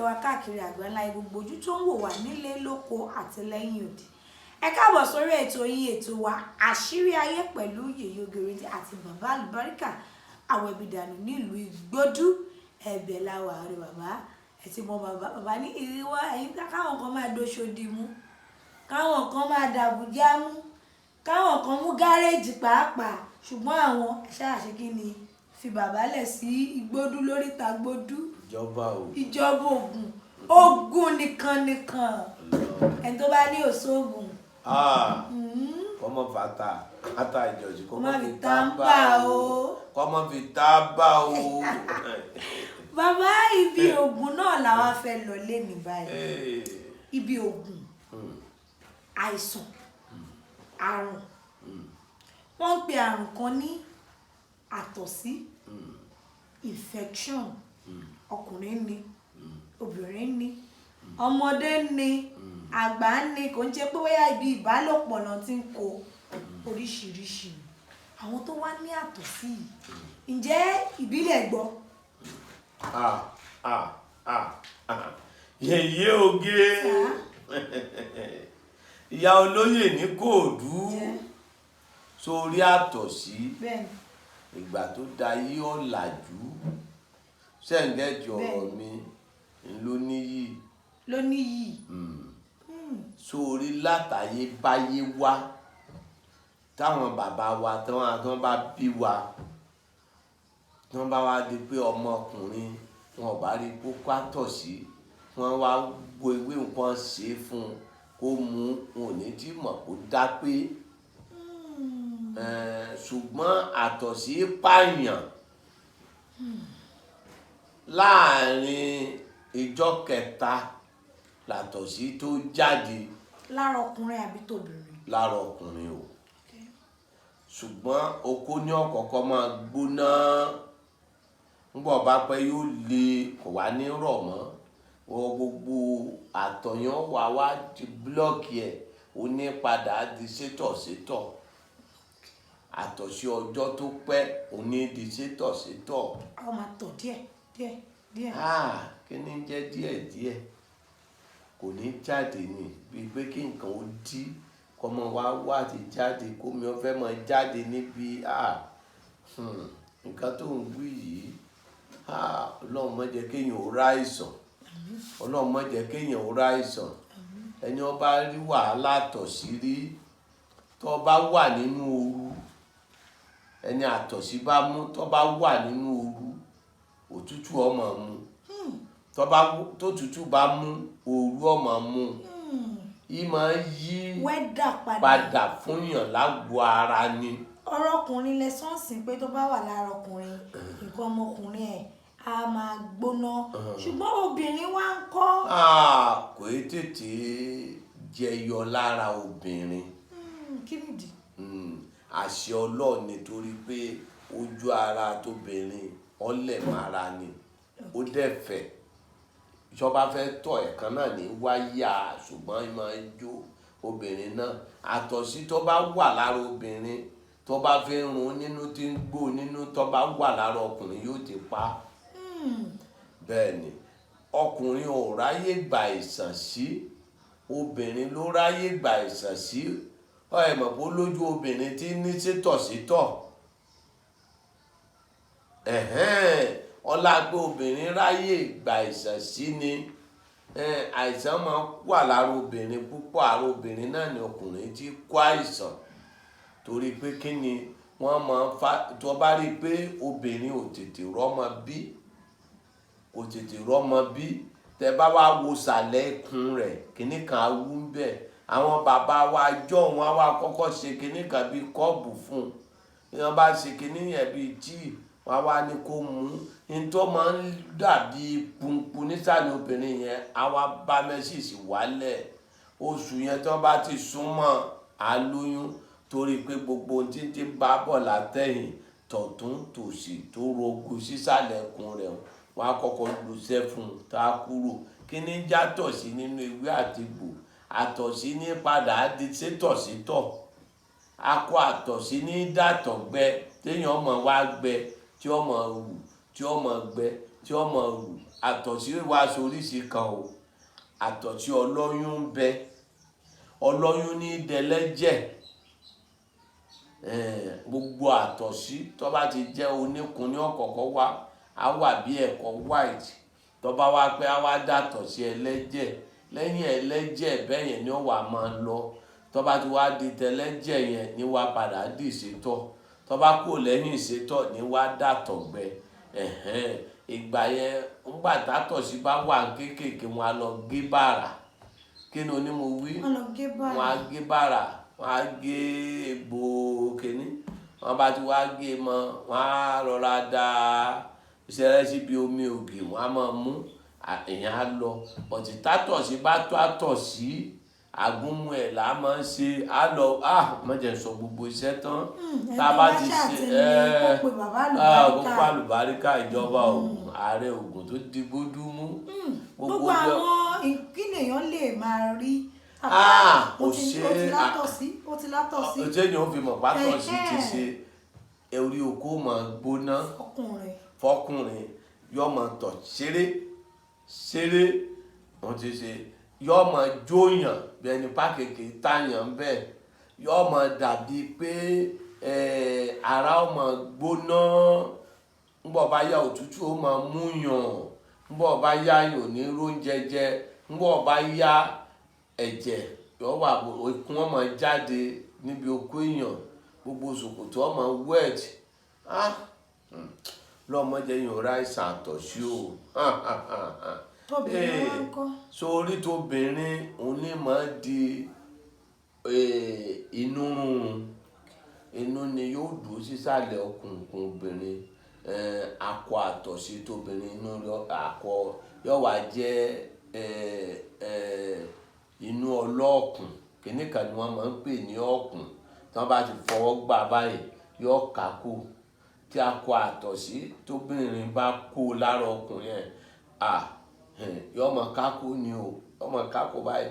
wa káàkiri àgbáńlá, gbogbo ojú tó ń wò wá nílé lóko àti lẹ́yìn òdì, ẹ káàbọ̀ sórí ètò yín, ètò wa, Àṣírí Ayé pẹ̀lú Yèyé Oge àti Bàbá Àlùbáríkà àwọn ẹbí dànù nílùú Ìgbódú. Ẹ̀bẹ̀ la wà rẹ bàbá. Ẹ ti mọ bàbá, bàbá ní ìrìwá ẹ̀yin, káwọn kan máa doṣòdì mú, káwọn kan máa dàbújá mú, káwọn kan mú gáréèjì pàápàá, ṣùgbọ́n àwọn ṣáà ṣe kí ni fi bàbá lẹ̀ sí Ìgbódú lóríta Gbódú. Ìjọba o. Ìjọba Ògùn, Ògùn nìkan nìkan, ẹni tó bá ní òṣoògùn. Kọ́mọ fata ata ìjọsìn, kọ́mọ má fi fi tábà tábà o. O. Kọ́mọ fi tábà o. Bàbá, ibi Ògùn náà làwa fẹ́ lọ lénìí báyìí. Ibi Ògùn, àìsàn, àrùn, wọ́n ń pe àrùn kan ní àtọ̀sí, infection. Ọkùnrin ní, obìnrin ní, ọmọdé ní, àgbà ní. Kò ń jẹ́ pé bóyá ibi ìbálòpọ̀ náà ti ń kó oríṣiríṣi. Àwọn tó wá ní àtọ̀sí yìí, ǹjẹ́ ìbílẹ̀ gbọ́? Ah, ah, ah, ah. Yèyé Oge, ìyá olóyè ní kóòdú sórí àtọ̀sí. Bẹ́ẹ̀ni. Ìgbà tó da yí ọ̀làjú sẹ́ǹgẹ̀jì ọ̀rọ̀ mi ló níyì. Ló níyì. Sórí látàyè báyé wá, táwọn bàbá wa tí wọ́n bá bí wa, tí wọ́n bá wá di pé ọmọkùnrin wọn ò bá rí kókó àtọ̀sí, wọ́n wá wo ewé nǹkan ṣe é fún un kó mú wọn, ò ní tí mọ̀ kó dá pé. Ṣùgbọ́n àtọ̀sí pààyàn láàrin ìjọ kẹta làtọ̀sí tó jáde. Lára ọkùnrin àbí tóbìnrin? Lára ọkùnrin o. Ṣùgbọ́n okó ní ọ̀kọ̀ọ̀kan máa gbóná, ńgbọ̀ bá pẹ́ yóò le, kò wá ní rọ̀ mọ́. Wọ́n gbogbo àtọ̀yàn wà wá di block ẹ̀, ó ní padà di sétọ̀sétọ̀. Àtọ̀sí ọjọ́ tó pẹ́, ó ní di sétọ̀sétọ̀. A máa tọ̀ díẹ̀ díẹ̀ díẹ̀. Ah, kí ni jẹ́ díẹ̀ díẹ̀? Kò ní jáde ní bíi pé kí nǹkan ó dí, kọ́mọ wá wá ti jáde, kómi ó fẹ́ máa jáde níbi. Ah, nǹkan tó ń wí yìí, ah, Ọlọ́run má jẹ́ kéèyàn ó ráìsàn. Ọlọ́run má jẹ́ kéèyàn ó ráìsàn. Ẹni ó bá rí wàhálà àtọ̀sí rí, tó bá wà nínú ooru, ẹni àtọ̀sí bá mú, tó bá wà nínú ooru, òtútù ó máa mú. Tó bá tó tútù bá mú, ooru ó máa mú. Í máa yí wẹ́dà padà. Padà fún yàn lágbo ara ni. Ọ̀rọ̀ ọkùnrin lẹ sọ́ọ̀sì pé tó bá wà lára ọkùnrin, nǹkan ọmọkùnrin ẹ̀ á máa gbóná, ṣùgbọ́n obìnrin wá ń kọ́? Ah, kò í tètè jẹyọ lára obìnrin. Kí nìdí? Àṣẹ Ọlọ́run, nítorí pé ojú ara tóbìnrin ọlẹ̀ mara ni, ó dẹ̀ fẹ̀. Ìjọba fẹ́ tọ̀ ẹ̀kan náà ní wáyà, ṣùgbọ́n máa ń jó obìnrin náà. Àtọ̀sí tó bá wà lára obìnrin, tó bá fi ń run nínú, tí ń gbó nínú, tó bá wà lára ọkùnrin, yóò ti pa. Bẹ́ẹ̀ ni, ọkùnrin ò ráyè gbà ìsàn sí, obìnrin ló ráyè gbà ìsàn sí. Ọ ẹ mọ̀ pé lójú obìnrin tí ní sétọ̀sétọ̀, ẹ̀hẹ́n, ọlá pé obìnrin ráyè gbà ìsàn sí ni. Àìsàn máa ń wà lára obìnrin púpọ̀. Ara obìnrin náà ni ọkùnrin ti kó àìsàn, torí pé kí ni wọ́n máa ń fa? Tó bá rí i pé obìnrin ò tètè rọ́mọ bí, kò tètè rọ́mọ bí, tẹ bá wá wo sàlẹ̀ ikùn rẹ̀, kíní kan á wú ń bẹ̀. Àwọn bàbá wa jọ, wọn á wá kọ́kọ́ ṣe kíní kan bíi cup fún un. Bí wọ́n bá ṣe kíní yẹn bíi tíì, wọ́n á wá ní kó mú ní tó máa ń dàbí punpun nísàlẹ̀ obìnrin yẹn, á wá bá menses wálẹ̀. Oṣù yẹn tí wọ́n bá ti súnmọ́, á lóyún, torí pé gbogbo ohun tí ń ti bá bọ̀ látẹ̀yìn, tọ̀tún tòsì, tó rogo sísàlẹ̀ ikùn rẹ̀, wọ́n á kọ́kọ́ lùṣẹ́ fún un tá a kúrò. Kí ní játọ̀sí nínú ewé àtegbò? Àtọ̀sí ní padà di sétọ̀sétọ̀. Akọ àtọ̀sí ní dàtọ̀ gbẹ, téèyàn ọmọ wa gbẹ, tí ọmọ wù, tí ọmọ gbẹ. tí ó máa rù. Àtọ̀sí wá aṣọ oríṣi kan o. Àtọ̀sí ọlọ́yún ń bẹ, ọlọ́yún ní dẹlẹ́jẹ̀. Gbogbo àtọ̀sí tó bá ti jẹ́ oníkun ní ọ̀kọ̀ọ̀kọ̀ wá, á wà bí ẹ̀kọ́ white. Tó bá wá pé á wá dàtọ̀ sí ẹlẹ́jẹ̀, lẹ́yìn ẹlẹ́jẹ̀ bẹ́ẹ̀ yẹn ni ó wà máa lọ. Tó bá ti wá di tẹlẹ́jẹ̀ yẹn ni wá padà di ìsétọ̀. Tó bá kúrò lẹ́yìn ìsétọ̀ ni wá dàtọ̀ gbẹ. Ẹ̀hẹ́n, ìgbà yẹn, ńgbà tátọ̀sí bá wà kéékèèké, wọn á lọ gé bàrà. Kí ni oní mo wí? Wọ́n lọ gé bàrà. Wọ́n á gé bàrà, wọ́n á gé egbò kínní. Wọ́n bá ti wá gé mọ́, wọ́n á rọra da ṣẹrẹ́ síbi omi ògì, wọ́n á máa mú, èèyàn á lọ. Bọ̀tí tátọ̀sí bá tó àtọ̀sí, àgúnmu ẹ̀ là á máa ń ṣe. Á lọ, má jẹ́ n sọ gbogbo iṣẹ́ tán. Ẹni Tá a tó bá bá ti ṣáà ṣe, ti ní kó pe bàbá kó àlùbáríkà. pa àlùbáríkà ìjọba Ògùn, ààrẹ Ògùn tó di gbódú mú. Gbogbo àwọn ìpínlẹ̀ èèyàn lè máa rí. Kò Ó ti ṣe ó ti látọ̀sí, ó ti látọ̀sí. Ọjọ́ yẹn ó fi mọ̀ pátọ̀sí ti Ẹ̀hẹ́n. ṣe, orí oko máa gbóná. Ọkùnrin. Fọkùnrin yóò máa tọ̀ ṣeré ṣeré, wọ́n ti ṣe yóò máa jóyàn bí ẹni pákèké táyàn bẹ́ẹ̀, yóò máa dàbí pé ara ó máa gbóná. Ńgbọ́ bá yá, òtútù ó máa múyàn. Ńgbọ́ bá yá, yóò ní róúnjẹ jẹ. Ńgbọ́ bá yá, ẹ̀jẹ̀ yóò wà, ikun ó máa jáde níbi okó èèyàn, gbogbo ṣòkòtò ó máa wet. Lọ́mọdé yìí ò ráìsàn àtọ̀sí o. Tóbìnrin wá ń kọ́? Sórí tóbìnrin, òun ní máa di inú rúnrun. Inú ni yóò dúró sísàlẹ̀ ọkùnkùn obìnrin. Akọ àtọ̀sí tóbìnrin, inú akọ yóò wá jẹ́ inú ọlọ́ọ̀kùn. Kìnì kan ni wọ́n máa ń pè ní ọ̀kùn. Tí wọ́n bá ti fọwọ́ gbà báyìí, yóò kákò. Tí akọ àtọ̀sí tóbìnrin bá kó lára ọkùnrin ẹ̀, yóò máa kákò ni o, yóò máa kákò báyìí.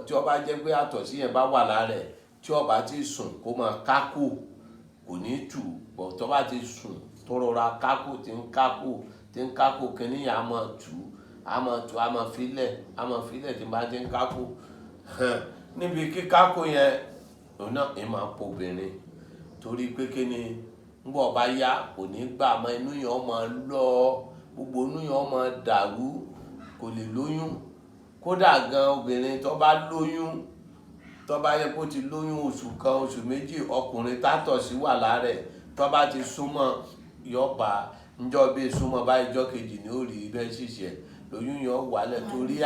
Tí ó bá jẹ́ pé àtọ̀sí yẹn bá wà lára ẹ̀, tí ó bá ti sùn kó máa kákò, kò ní tù. Bọ̀ tó bá ti sùn, tó rọra kákò, tí ń kákò, tí ń kákò, kìnì yẹn á máa tù, á máa tù, á máa filẹ̀, á máa filẹ̀ tí ń bá ti ń kákò. Níbi kíkákò yẹn, òun náà ì máa po obìnrin. Torí pé kí ni, ńgbà bá yá, kò ní gbà mọ́, inú yẹn ó máa lọ, gbogbo inú yẹn ó máa dàrú, kò lè lóyún. Kódà gan obìnrin tó bá lóyún, tó bá yẹ kó ti lóyún oṣù kan, oṣù méjì, ọkùnrin tátọ̀sí wà lára ẹ̀, tó bá ti súnmọ́, yóò bá ńjọ́ bí súnmọ́ bá ijọ́ kejì ni ó rí bẹ́ẹ̀ ṣiṣẹ́ lóyún yẹn ó wálẹ̀, torí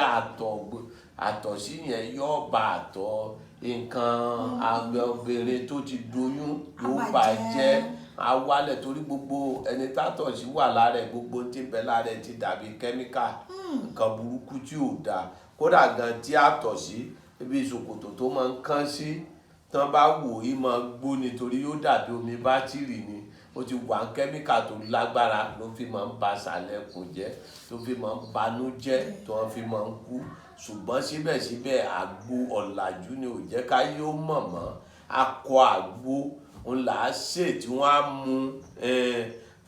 àtọ̀sí yẹn yóò bá àtọ̀ nǹkan àgbẹ̀ obìnrin tó ti doyún yóò bá jẹ́, á wálẹ̀, torí gbogbo ẹni tátọ̀sí wà lára ẹ̀, gbogbo tí ń bẹ lára ẹ̀ ti dàbí kẹ́míkà, nǹkan burúkú tí ò dáa. Kódà gan tí àtọ̀sí ibi ṣòkòtò tó máa ń kán sí, tí wọ́n bá wò í máa gbó ni, torí yóò dàbí omi bátìrì ni. Ó ti wà ní kẹ́míkà tó lágbára ló fi máa ń ba sàlẹ̀ kùn jẹ́, tó fi máa ń banú jẹ́, tó wọ́n fi máa ń kú. Ṣùgbọ́n síbẹ̀síbẹ̀ àgbo ọ̀làjú ni ò jẹ́ ká yóò mọ̀ mọ́. Akọ àgbo òun là á sè tí wọ́n á mu,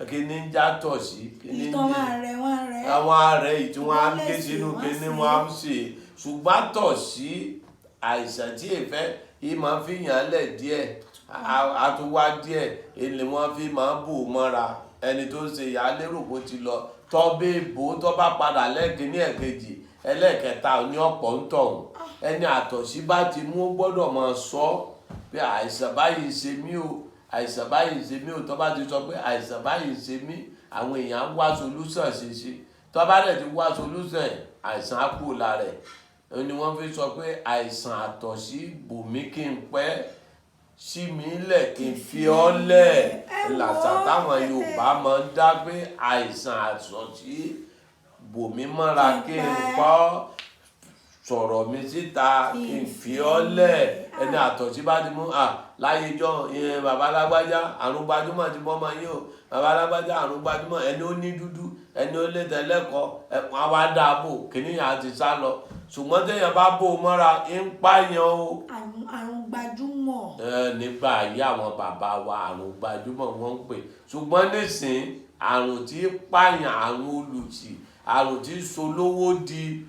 kí ní ń já tọ̀ sí, kí ní ń Ìtàn máa rẹ̀ wọ́n rẹ̀. Àwọn ààrẹ yìí tí wọ́n á Wọ́n lè gé sè, sínú wọ́n kíní sè. wọ́n á sè. Ṣùgbọ́n àtọ̀ sí àìsàn tí èèfẹ́ yìí máa fi yàn án lẹ̀ díẹ̀, a tún wá díẹ̀, èlé wọ́n fi máa bò mọ́ra. Ẹni tó ń ṣe ìyá lérò kó ti lọ tọ́ bẹ́ẹ̀ bò ó, tọ́ bá padà lẹ́ẹ̀kínní, ẹ̀kejì, ẹlẹ́ẹ̀kẹta ní ọ̀pọ̀ ń tọ̀hún. Ẹni àtọ̀sí bá ti mú, ó gbọ́dọ̀ máa sọ pé àìsàn báyìí ṣe mí o, àìsàn báyìí ṣe mí o. Tọ́ bá ti sọ pé àìsàn báyìí ṣe mí, àwọn èèyàn á wá solúsàn ṣe ṣe. Tọ́ bá dẹ̀ ti wá solúsàn ẹ̀, àìsàn á kúrò lára ẹ̀. Òun ni wọ́n fi sọ pé àìsàn àtọ̀sí bòmí kí n pẹ́ sí mi lẹ̀ kí n fi ọ́ lẹ̀. Ẹ wò Làṣà ó. táwọn Yorùbá máa ń dá pé àìsàn àtọ̀sí bòmí mọ́ra kí n pọ́, sọ̀rọ̀ mi síta kí n fi ọ́ lẹ̀. Ẹni àtọ̀sí bá ti mú láyé jọ ìyẹn, bàbá alágbájá àrùn gbajúmọ̀ ti bọ́ ọmọ yín o, bàbá alágbájá àrùn gbajúmọ̀, ẹni ó ní dúdú, ẹni ó lé tẹ́lẹ̀kọ́ ẹ̀pọ̀n àwa dáàbò kìnìyàn á ti sá lọ. Ṣùgbọ́n téèyàn bá bò ó mọ́ra ń pààyàn o. Àrùn gbajúmọ̀. Nígbà ayé àwọn bàbá wa, àrùn gbajúmọ̀ wọ́n ń pè, ṣùgbọ́n nísìnyí Àrùn tí pààyàn, àrùn olùsì, àrùn tí solówó di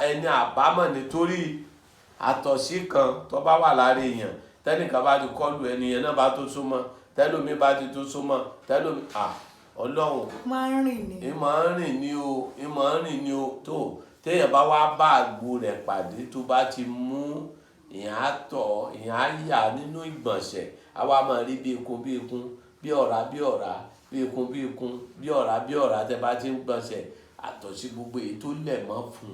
ẹni àbámọ̀, nítorí àtọ̀sí kan tó bá wà lára èèyàn, tẹ́nìkan bá ti kọlù, ẹnìyẹn náà bá tó súnmọ́, tẹ́lómi bá ti tó súnmọ́ tẹ́lómi, Ọlọ́run. Máa ń rìn ní. Ìmọ̀ ń rìn ní o, ìmọ̀ ń rìn ní o. Tó téèyàn bá wá bá àgbo rẹ̀ pàdé, tó bá ti mú, ìyẹn á tọ̀, ìyẹn á yà nínú ìgbọ̀nsẹ̀, á wá máa rí bí ikun bí ikun, bí ọ̀rá bí ọ̀rá, bí ikun bí ikun, bí ọ̀rá bí ọ̀rá. Tẹ́ bá ti ń gbọ̀nsẹ̀, àtọ̀sí gbogbo èyí tó lẹ̀ mọ́ fún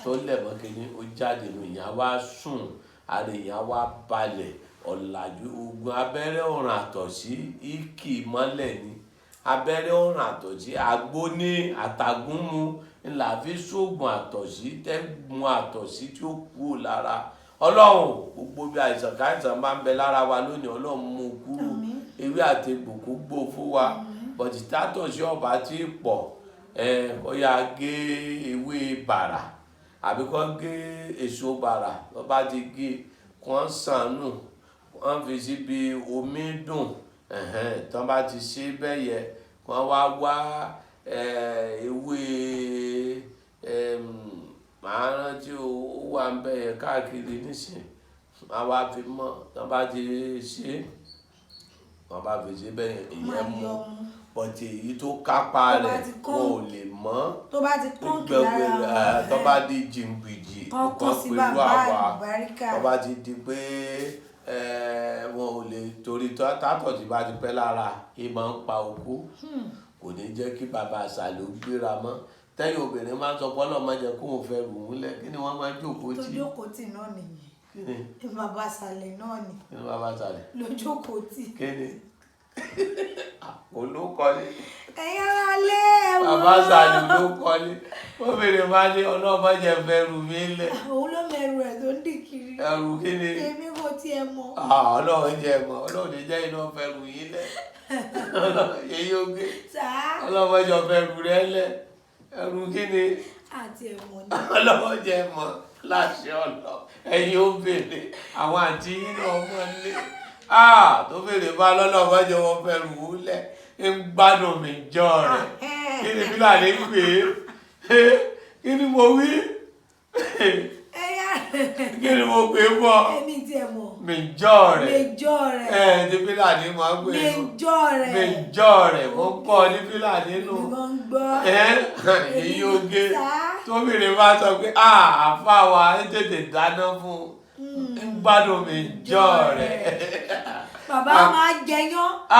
tó lẹ̀ mọ́ kínní, ó jáde nù. Ìyẹn á wá sùn, ara ìyẹn á wá balẹ̀. Ọ̀làjú oògùn abẹ́rẹ́ ọ̀ràn àtọ̀sí ìkì mọ́lẹ̀ ni abẹ́rẹ́ ọ̀ràn àtọ̀sí. Àgbo ní àtàgúnmu ńlá fi ṣoògùn àtọ̀sí, tẹ́gun àtọ̀sí tí ó kúrò lára. Ọlọ́run, gbogbo bí àìsàn káìsàn máa ń bẹ lára wa lónìí, Ọlọ́run mú un kúrò. Ewé àti egbò kó gbó fún wa. Bọ̀dì tátọ̀sí ọba tí pọ̀ ẹ̀, ó yá gé ewé bàrà àbí kó gé èso bàrà. Tó bá ti gé, kó sàn nù, wọ́n fi síbi omi dùn. Tán bá ti ṣe bẹ́ẹ̀ yẹ, wọ́n wá wá ewé, màá rántí o, ó wà ń bẹ̀ yẹn káàkiri nísìnyí, wọ́n wá fi mọ́. Tán bá ti ṣe, wọ́n bá fi ṣe bẹ́ẹ̀ yẹn, ìyẹn mú. Bọ̀tì èyí tó kápá rẹ̀, wọn ò lè mọ́. Tó bá ti kọ́ǹkì lára wọn, tó bá di jìngbìjì kọ́ńkọ́ sí bàbá àlùbáríkà. Tó bá ti di pé wọn ò lè, torí tátọ̀ tí bá ti pẹ́ lára, ìmọ̀ ń pa okó, kò ní jẹ́ kí bàbá àṣàlẹ̀ ó gbéra mọ́. Tẹ́yìn obìnrin máa ń sọ pé Ọlọ́run má jẹ́ kóun fẹ́ rù ú lẹ̀, kí ni wọ́n máa ń jókòó tó tì? Jókòó tì náà nìyẹn. Kí ni? Bàbá àṣàlẹ̀ náà ni. Kí ni bàbá àṣàlẹ̀? Ló jókòó tì. Kí ni olókọ́lé? Ẹ̀yin ará lé, ẹ wò. Bàbá àṣàlẹ̀ olókọ́lé. Obìnrin máa ní Ọlọ́run má jẹ́ fẹ́ rù mí lẹ̀. Òun ló mẹrù ẹ̀ tó ń dì kiri. Ẹrù kí ni? Èmi kò tiẹ̀ mọ̀. Ọlọ́run jẹ́ mọ̀. Ọlọ́run ní jẹ́ iná fẹ́ rù yín lẹ̀. Èyí ó gbé. Sáà. Ọlọ́run má jẹ́ fẹ́ rù rẹ lẹ̀. Ẹrù kí ni? Àti ẹ̀wọ̀n ni. Ọlọ́run jẹ́ mọ̀ láṣẹ ọ̀lọ́. Ẹ̀yin ó béèrè àwọn àǹtí yín náà mọ̀ lé tó béèrè bá lọ́lọ́run má jẹ́ wọn fẹ́ rù ú lẹ̀, ń gbádùn mi jọ rẹ̀. Kí ni fúlàní pè é? Kí ni mo wí? Ẹ̀yà. Kí ni mo pè é fọ́? Èmi tiẹ̀ mọ̀. Mi jọ rẹ̀. Mẹjọ rẹ̀. Ẹ ti fúlàní máa ń pè é nù. Mẹjọ rẹ̀. Mi jọ rẹ̀, mo kọ́ ní fúlàní nù. Èmi máa ń gbọ́. Ẹ èyí oge Sáà. Tóbìnrin bá sọ pé àáfà wa ń tètè dáná fún un, ń gbádùn mi jọ rẹ̀. Bàbá máa jẹyán. A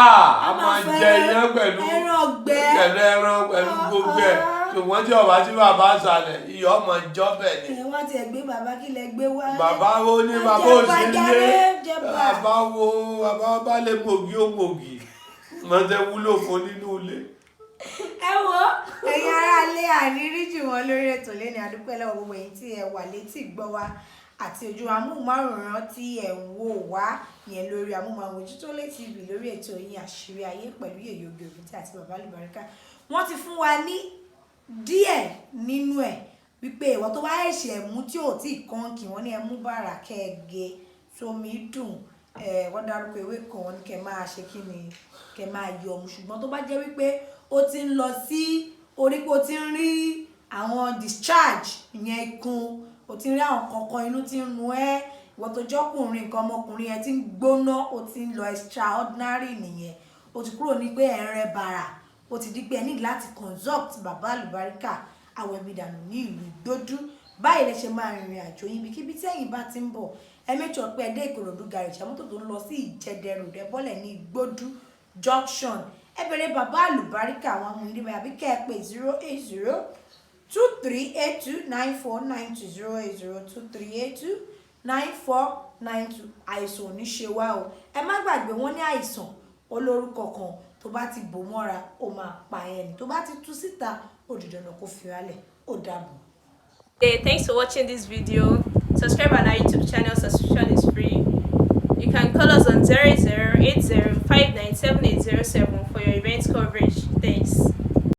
máa jẹ iyán pẹ̀lú ẹran ọ̀gbẹ́. Pẹ̀lú ẹran, pẹ̀lú gbogbo ẹ̀. Ṣùgbọ́n tí ọba tí bàbá sàlẹ̀, iyọ̀ ọmọ jọ́bẹ̀ ni. Ẹ wá tiẹ̀ gbé bàbá, kí lẹ gbé wá. Bàbá wo ní bàbá Jẹba ò sí jàre, lé. Jẹba. Bàbá wo? Bàbá bá lè mògì, ó mògì mọ̀tẹ́ wúlò fún nínú ilé. Ẹ wo, ẹ̀yin ará ilé, àrírí jù wọ́n lórí ètò lẹ́ni. Àdúpẹ́ lọ́wọ́ gbogbo ẹ̀yin tí ẹ wà létí gbọ́ wa àti ojú amóhùnmáwòrán tí ẹ ń wò wá yẹn lórí amóhùnmáwòrán Ojútólé TV lórí ètò yín Àṣírí Ayé pẹ̀lú Yèyé Oge Ògúntì àti Bàbá Àlùbáríkà. Wọ́n ti fún wa ní díẹ̀ nínú ẹ̀ wípé ìwọ tó bá ẹ̀ṣẹ̀ mú tí ò tí ì kọ́ǹkì, wọ́n ní ẹ mú bàrà kẹ́ ẹ gé sómi dùn. Ẹ wọ́n dárúkọ ewé kan, wọ́n ní kẹ́ máa ṣe kí ni, kẹ́ máa yọ ọmú. Ṣùgbọ́n tó bá jẹ́ wípé ó ti ń lọ sí orí pé ó ti ń rí àwọn discharge ìyẹn ikun, ó ti ń rí àwọn kankan, inú ti ń run ẹ́, ìwọ tó jọ́kùnrin, nǹkan ọmọkùnrin ẹ ti ń gbóná, ó ti ń lọ extraordinary nìyẹn. Ó ti kúrò ní pé ẹ̀ ń rẹ bàrà, ó ti di pé ẹ ní láti consult Bàbá Àlùbáríkà Àwẹ̀bìdànù ní ìlú Ìgbódú. Báyìí lẹ ṣe máa rìnrìn àjò yín. Ibikíbi tí ẹ̀yin bá ti ń bọ̀, ẹ make sure pé ẹ dé Ìkòròdú garage, mọ́tò tó ń lọ sí Ìjẹdẹ Road, ẹ bọ́lẹ̀ ní Ìgbódú junction, ẹ bẹ̀rẹ̀ Bàbá Àlùbáríkà, àwọn ọmọ ìdíbẹ̀, àbí kẹ́ ẹ pé 08023829492, 08023829492. Àìsàn ò ní ṣe wá o. Ẹ má gbàgbé, wọ́n ní àìsàn olórúkọ kan, tó bá ti bò mọ́ra, ó máa pa ẹni, tó bá ti tú síta, ó di dandan kó fi wálẹ̀. Ó dàbọ̀. Hey, thanks for watching this video. Subscribe on our YouTube channel, subscription is free. You can call us on 0080 for your event coverage.